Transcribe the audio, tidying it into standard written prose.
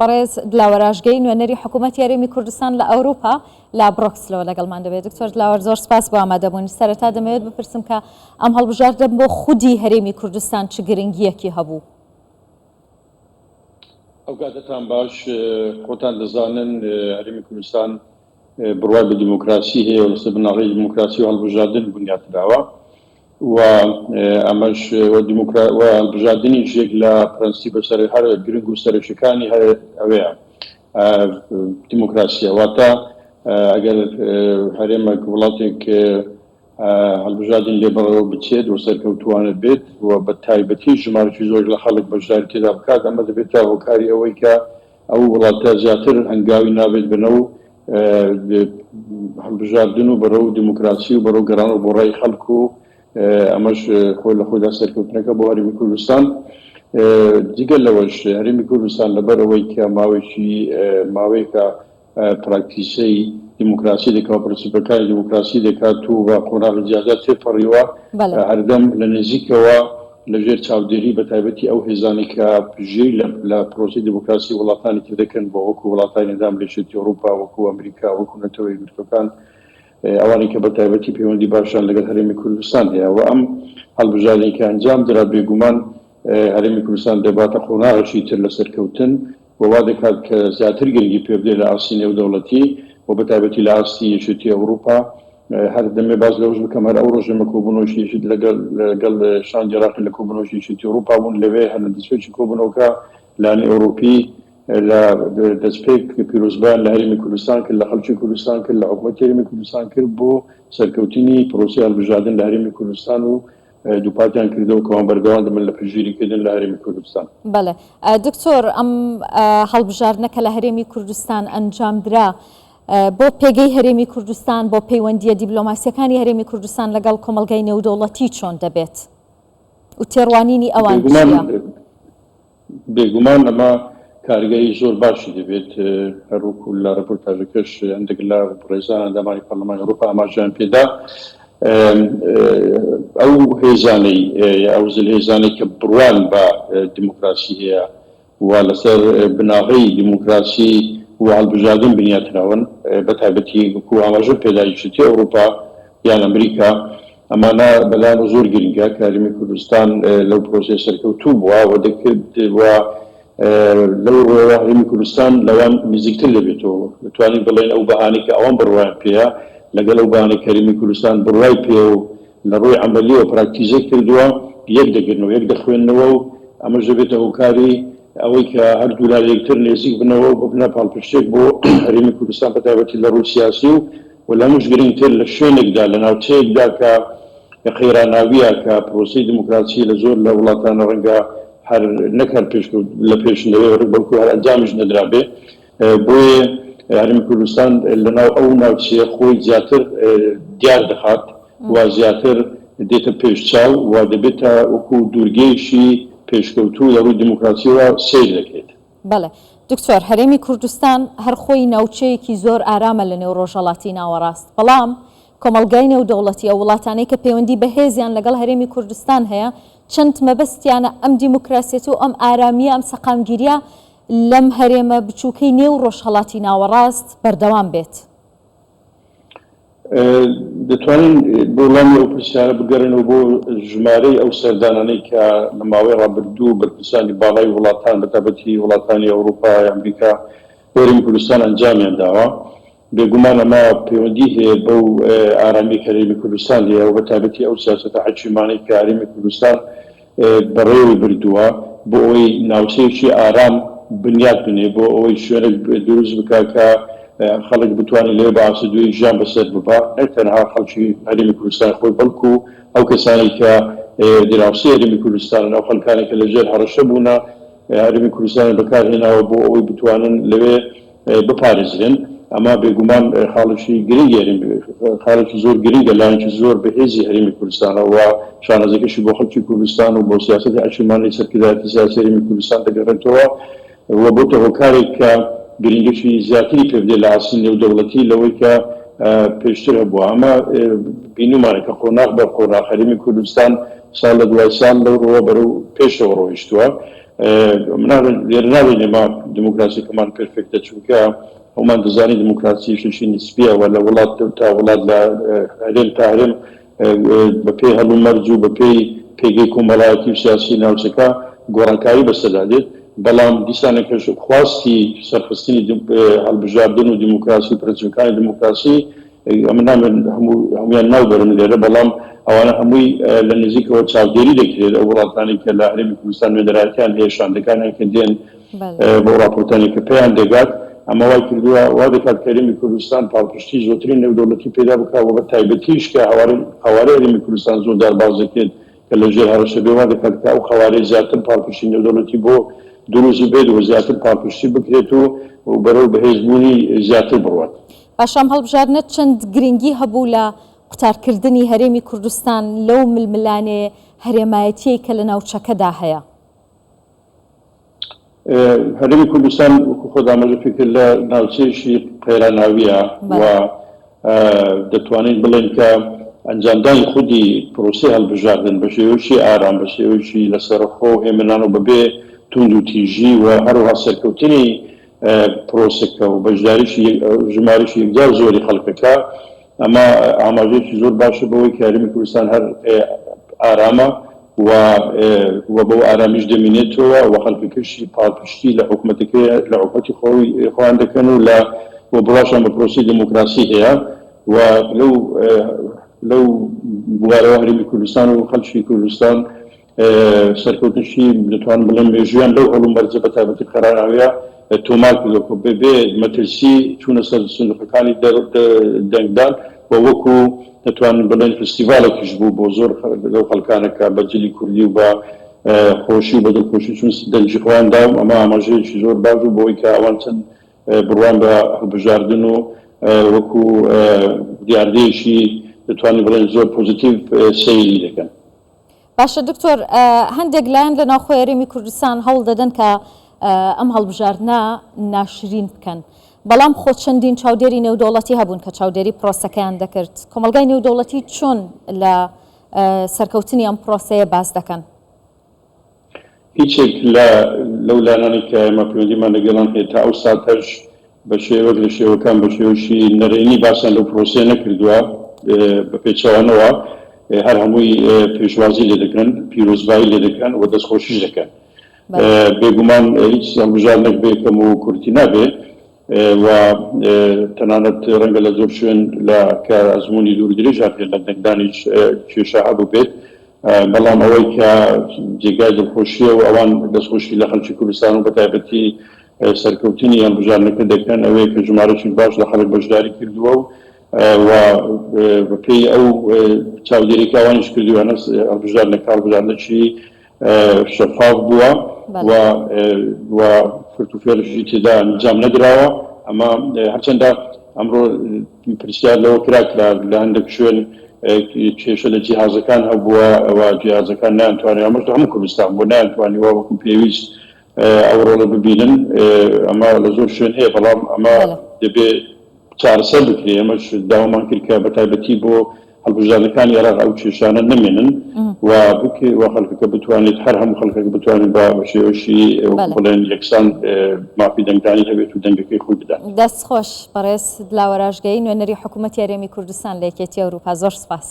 بەڕێز دلاوەر ئاژگەیی نوێنەری حکوومەتی هەرێمی کوردستان لە ئەوروپا لە برۆکسلەوە لەگەڵمان دەبێت. دکتۆر دلاوەر زۆر سپاس بۆ ئامادەبوون. سەرەتا دەمەوێت بپرسم کە ئەم هەڵبژاردە بۆ خودی هەرێمی کوردستان چ گرنگییەکی هەبوو؟ ئەو کاتەتان باش، خۆتان دەزانن هەرێمی کوردستان بڕوای بە دیموکراسی هەیە و لەسەر بناغەی دیموکراسی و هەڵبژاردن بنیاتنراوە و ئەمەش و هەڵبژاردنیش یەک لە پرەنسیپە هەرە گرنگ و سەرەکیەکانی هەر ئەوەیە دیموکراسیە واتە ئەگەر هەرێمێک وڵاتێک هەڵبژاردن لێ بەڕێوە بچێت و سەرکەوتووانە بێت و بە تایبەتی ژمارەی زۆر لە خەڵک بەشداری تێدا بکات ئەمە دەبێتە هۆکاری ئەوەی کە ئەو وڵاتە زیاتر هەنگاوی نابێت بەنەو هەڵبژاردن و بەرەو دیموکراسی و بەرەو گەڕانەوە بۆ ڕای خەڵک و ئەمەش خۆی لە خۆیدا سەرکەوتنەکە بۆ هەرێمی کوردستان. جگە لەوەش هەرێمی کوردستان لەبەر ئەوەی کە ماوەیەکی ماوەیەکە پراکتیسەی دیموکراسی دەکا و پرنسیپەکانی دیموکراسی دەکات و بە قۆناغی جیاجیا تێپەڕیوە، هەردەم لە نزیکەوە لە ژێر چاودێری بە تایبەتی ئەو هێزانەی کە پژێی لە پرۆسەی دیموکراسی وڵاتانی تر دەکەن بۆ وەکو وڵاتانی ئەندام لە یەکێتی ئەوروپا، وەکو ئەمریکا، وەکو نەتەوە یەکگرتووەکان، ئەوانەی کە بە تایبەتی پەیوەندی باشیان لەگەڵ هەرێمی کوردستان هەیە و ئەم هەڵبژاردنەی کە ئەنجام درا بێگومان هەرێمی کوردستان دەباتە قۆناغێکی تر لە سەرکەوتن و وا دەکات کە زیاتر گرنگی پێ بدرێت لە ئاستی نێودەوڵەتی و بە تایبەتی لە ئاستی یەکێتی ئەوروپا. هەر دەمێ باس لەوەش بکەم هەر ئەو ڕۆژەی ئێمە کۆبوونەوەی یەکێتی لەگەڵ لەگەڵ شاندی عێراقی لە کۆبوونەوەی یەکێتی ئەوروپا بوون لەوێ هەر لە دەستپێکی کۆبوونەوەکە لایەنی ئەوروپی لە دەستپێک پیرۆزبایان لە هەرێمی کوردستان کرد، لە خەڵکی کوردستان کرد، لە حکومەتی هەرێمی کوردستان کرد بۆ سەرکەوتنی پرۆسەی هەڵبژاردن لە هەرێمی کوردستان و دووپاتیان کردەوە کە ئەوان بەردەوام دەبن لە پشتگیریکردن لە هەرێمی کوردستان. بەڵێ دکتۆر، ئەم هەڵبژاردنە کە لە هەرێمی کوردستان ئەنجامدرا، بۆ پێگەی هەرێمی کوردستان، بۆ پەیوەندییە دیبلۆماسییەکانی هەرێمی کوردستان لەگەڵ کۆمەڵگای نێودەوڵەتی چۆن دەبێت و تێڕوانینی ئەوان چییە؟ بێگومان ئەمە کاریگەری زۆر باشی دەبێت، هەروەکو لە ڕێپۆرتاژەکەش هەندێک لە بەڕێزان ئەندامانی پەرلەمانی ئەوروپا ئاماژەیان پێدا، ئەو هێزانەی ئەو زلهێزانەی کە بڕوایان بە دیموکراسی هەیە و لەسەر بناغەی دیموکراسی و هەڵبژاردن بنیاتنراون، بەتایبەتی وەکو ئاماژەم پێدا یەکێتی ئەوروپا یان ئەمریکا، ئەمانە بەلایانەوە زۆر گرنگە کە هەرێمی کوردستان لەو پرۆسەیە سەرکەوتوو بووە و دەکرد و لەو ڕووەوە هەرێمی کوردستان لەوان نزیکتر دەبێتەوە. دەتوانین بڵێین ئەو بەهانەی کە ئەوان بڕوایان پێیە لەگەڵ ئەو بەهانەی کە هەرێمی کوردستان بڕوای پێیە و لە ڕووی عەمەلیەوە پراکتیزەی کردووە یەک دەگرنەوە، یەک دەخوێننەوە و ئەمەش دەبێتە هۆکاری ئەوەی کە هەردوولا لە یەکتر نێزیک بنەوە و ببنە پاڵپشتێک بۆ هەرێمی کوردستان بەتایبەتی لە ڕووی سیاسی و و لە هەمووش گرنگتر لە شوێنێکدا، لە ناوچەیەکدا کە قەیراناوییە، کە پرۆسەی دیموکراسی لە زۆر لە وڵاتانە ڕەنگە هەر نەک هەر پێشکەوت لە پێش نەوێ بەڵکو هەر ئەنجامیش نەدرابێ. بۆیە هەرێمی کوردستان لە ناو ئەو ناوچەیە خۆی زیاتر دیار دەخات و زیاتر دێتە پێش چاو و دەبێتە وەکو دوورگەیەکی پێشکەوتوو لە ڕووی دیموکراسییەوە سەیر دەکرێت. بەڵێ دکتۆر، هەرێمی کوردستان هەر خۆی ناوچەیەکی زۆر ئارامە لە نێو ڕۆژهەڵاتی ناوەڕاست، بەڵام کۆمەڵگای نێودەوڵەتی، ئەو وڵاتانەی کە پەیوەندی بەهێزیان لەگەڵ هەرێمی کوردستان هەیە، چەند مەبەستیانە ئەم دیموکراسیەت و ئەم ئارامییە، ئەم سەقامگیرییە لەم هەرێمە بچووکەی نێو ڕۆژهەڵاتی ناوەڕاست بەردەوام بێت؟ دەتوانین بۆ وەڵامی ئەو پرسیارە بگەڕێنەوە بۆ ژمارەی ئەو سەردانانەی کە لە ماوەی ڕابردوو بەرپرسانی باڵای وڵاتان بەتایبەتی وڵاتانی ئەوروپا یا ئەمریکا بۆ هەرێمی کوردستان ئەنجامیان داوە. بێگومان ئەمە پەیوەندی هەیە بەو ئارامییە کە هەرێمی کوردستان هەیە و بەتایبەتی ئەو سیاسەتە حەکیمانەی کە هەرێمی کوردستان بەڕێوەی بردووە بۆ ئەوەی ناوچەیەکی ئارام بنیات بنێ، بۆ ئەوەی شوێنێک دروست بکا کە خەڵک بتوانێ لەوێ بە ئاسوودەیی ژیان بەسەر ببا، نەک تەنها خەڵکی هەرێمی کوردستان خۆی، بەڵکو ئەو کەسانەی کە دراوسێی هەرێمی کوردستانن، ئەو خەڵکانەی کە لەژێر هەڕەشە بوونە، هەرێمی کوردستانیان بەکارهێناوە بۆ ئەوەی بتوانن لەوێ بپارێزرێن، ئەمە بێگومان خاڵێکی گرنگی هەرێم خاڵێکی زۆر گرنگە، لایەنێکی زۆر بەهێزی هەرێمی کوردستانە و شانازیەکەشی بۆ خەڵکی کوردستان و بۆ سیاسەتی عەشیرمانەی سەرکردایەتی سیاسی هەرێمی کوردستان دەگەڕێتەوە و بۆتە هۆکارێک کە گرنگیی زیاتری پێ بدرێت لە ئاستی نێودەوڵەتی لەوەی کە پێشتر هەبووە. ئەمە بینومانە کە قۆناغ بە قۆناغ هەرێمی کوردستان ساڵ لە دوای ساڵ لەو ڕووە بەرەو پێشەوە ڕۆیشتووە. لێرە ناڵێین ئێمە دیموکراسیەکەمان پێرفێکتە، چونکە هەموومان دەزانین دیموکراسی شتێکی نیسبییە و لە وڵات تا وڵات، لە هەرێم تا هەرێم بەپێی هەلومەرج و بەپێی پێگەی کۆمەڵایەتی و سیاسی ناوچەکە گۆڕانکاری بەسەردا دێت، بەڵام دیسانەکەش خواستی سەرخستنی هەڵبژاردن و دیموکراسی و پرەنسیپەکانی دیموکراسی، ئەمن نامەوێت هەموو هەموویان ناو بەرم لێرە، بەڵام ئەوانە هەمووی لە نزیکەوە چاودێری دەکرێت، ئەو وڵاتانەی کە لە هەرێمی کوردستان نوێنەرایەتیان هەیە، شاندەکانیان کە دێن بەو ڕاپۆرتانەی کە پێیان دەگات، ئەمە وای کردووە، وا دەکات کە هەرێمی کوردستان پاڵپشتی زۆترین نێودەوڵەتی پەیدا بکات و بە تایبەتیش کە قەوارەی هەرێمی کوردستان زۆر جار باس دەکرێت کە لە ژێر هەڕەشە بێ، وا دەکات کە ئەو قەوارەیە زیاتر پاڵپشتی نێودەوڵەتی بۆ دروست ببێت و زیاتر پاڵپشتی بکرێت و بەرەو بەهێزبوونی زیاتر بڕوات. باشە ئەم هەڵبژاردنە چەند گرنگی هەبوو لە قوتارکردنی هەرێمی کوردستان لەو ململانێ هەرێمایەتیەی کە لە ناوچەکەدا هەیە؟ هەرێمی کوردستان وەکو خۆت ئاماژە پێ کرد لە ناوچەیەکی قەیراناویە و دەتوانین بڵێین کە ئەنجامدانی خودی پرۆسەی هەڵبژاردن بە شێوەیەکی ئارام، بە شێوەیەکی لەسەرەخۆ و هێمنانە و بەبێ توندوتیژی و هەروەها سەرکەوتنی پرۆسەکە و بەشداریی ژمارەیەکی یەکجار زۆری خەڵکەکە، ئەمە ئاماژەیەکی زۆر باشە بەوەی کە هەرێمی کوردستان هەر ئارامە و و بەو ئارامیش دەمینێتەوە و خەڵکەکەشی پاڵپشتی لە حکومەتەکەی لە حکومەتی خۆی خۆیان دەکەن و لە و بڕواشیان بە پرۆسەی دێموکراسی هەیە و لەو لەو بوارەوە هەرێمی کوردستان و خەڵکی کوردستان سەرکەوتنشی دەتوانم بڵێم مێژوویان لەو هەلومەرجە بە تایبەتی قەراناویە تۆمار کردووە کە بەبێ مەترسی چوونە سەر سندوقەکانی دەنگدان و وەکو دەتوانین بڵێین فستیڤاڵێکیش بوو بۆ زۆر لەو خەڵکانە کە بە جلی کوردی و بە خۆشی و بە دڵخۆشی چوون دەنگی خۆیان دا و ئەمە ئاماژەیەکی زۆر باش بوو بەوەی کە ئەوان چەند بڕوان بە هەڵبژاردن و وەکو دیاردەیەکی دەتوانین بڵێین زۆر پۆزیتیڤ سەیری دەکەن. باشە دکتۆر هەندێک لایەن لە ناوخۆی هەرێمی کوردستان هەوڵ دەدەن کە ئەم هەڵبژاردنە ناشرین بکەن بەڵام خۆ چەندین چاودێری نێودەوڵەتی هەبوون کە چاودێری پرۆسەکەیان دەکرد کۆمەڵگای نێودەوڵەتی چۆن لە سەرکەوتنی ئەم پرۆسەیە باس دەکەن؟ هیچێک لە لەو لایەنانەی کە ئێمە پەیوەندیمان لەگەڵیان هەیە تا ئەو ساتەش بە شێوەک لە شێوەکان بە شێوەکی نەرێنی باسیان لەو پرۆسەیە نەکردووە، بە پێچەوانەوە هەر هەمووی پێشوازی لێ دەکەن، پیرۆزبایی لێ دەکەن و دەستخۆشیش دەکەن. بێگومان هیچ هەڵبژاردنێک بێ کەم و کورتی نابێ و تەنانەت ڕەنگە لە زۆر شوێن لە کە ئەزموونی دوور و درێژ هەبێت لە دەنگدانیش کێشە هەبووبێت، بەڵام ئەوەی کە جێگای دڵخۆشییە و ئەوان دەستخۆشی لە خەڵکی کوردستان و بەتایبەتی سەرکەوتنی هەڵبژاردنەکە دەکەن ئەوەیە کە ژمارەیەکی باش لە خەڵک بەشداری کردووە و و بەپێی ئەو چاودێری کە ئەوانیش کردوویانە هەڵبژاردنەکە هەڵبژاردنێکی شەفاف بووە و و فرت و فێڵیشی تێدا ئەنجام نەدراوە. ئەمە هەرچەندە ئەمڕۆ پرسیار لەوە کرا کە لە هەندێک شوێن کێشە لە جیهازەکان هەبووە و جیهازەکان نەیانتوانیوە، ئەمەش لە هەموو کوردستان بووە، نەیانتوانیوە وەکو پێویست ئەو ڕۆڵە ببینن. ئەمە لە زۆر شوێن هەیە، بەڵام ئەمە دەبێ چارەسەر بکرێ. ئێمەش داوامان کرد کە بەتایبەتی بۆ هەڵبژاردنەکانی عێراق ئەو کێشانە نەمێنن و بکرێ و خەڵکەکە بتوانێت، هەر هەموو خەڵکەکە بتوانێت بە شێوەیەکی وەکو بڵێن یەکسان مافی دەنگدانی هەبێت و دەنگەکەی خۆی بدات. دەست خۆش بەڕێز دلاوەر ئاژگەیی نوێنەری حکوومەتی هەرێمی کوردستان لە یەکێتی ئەوروپا زۆر سپاس.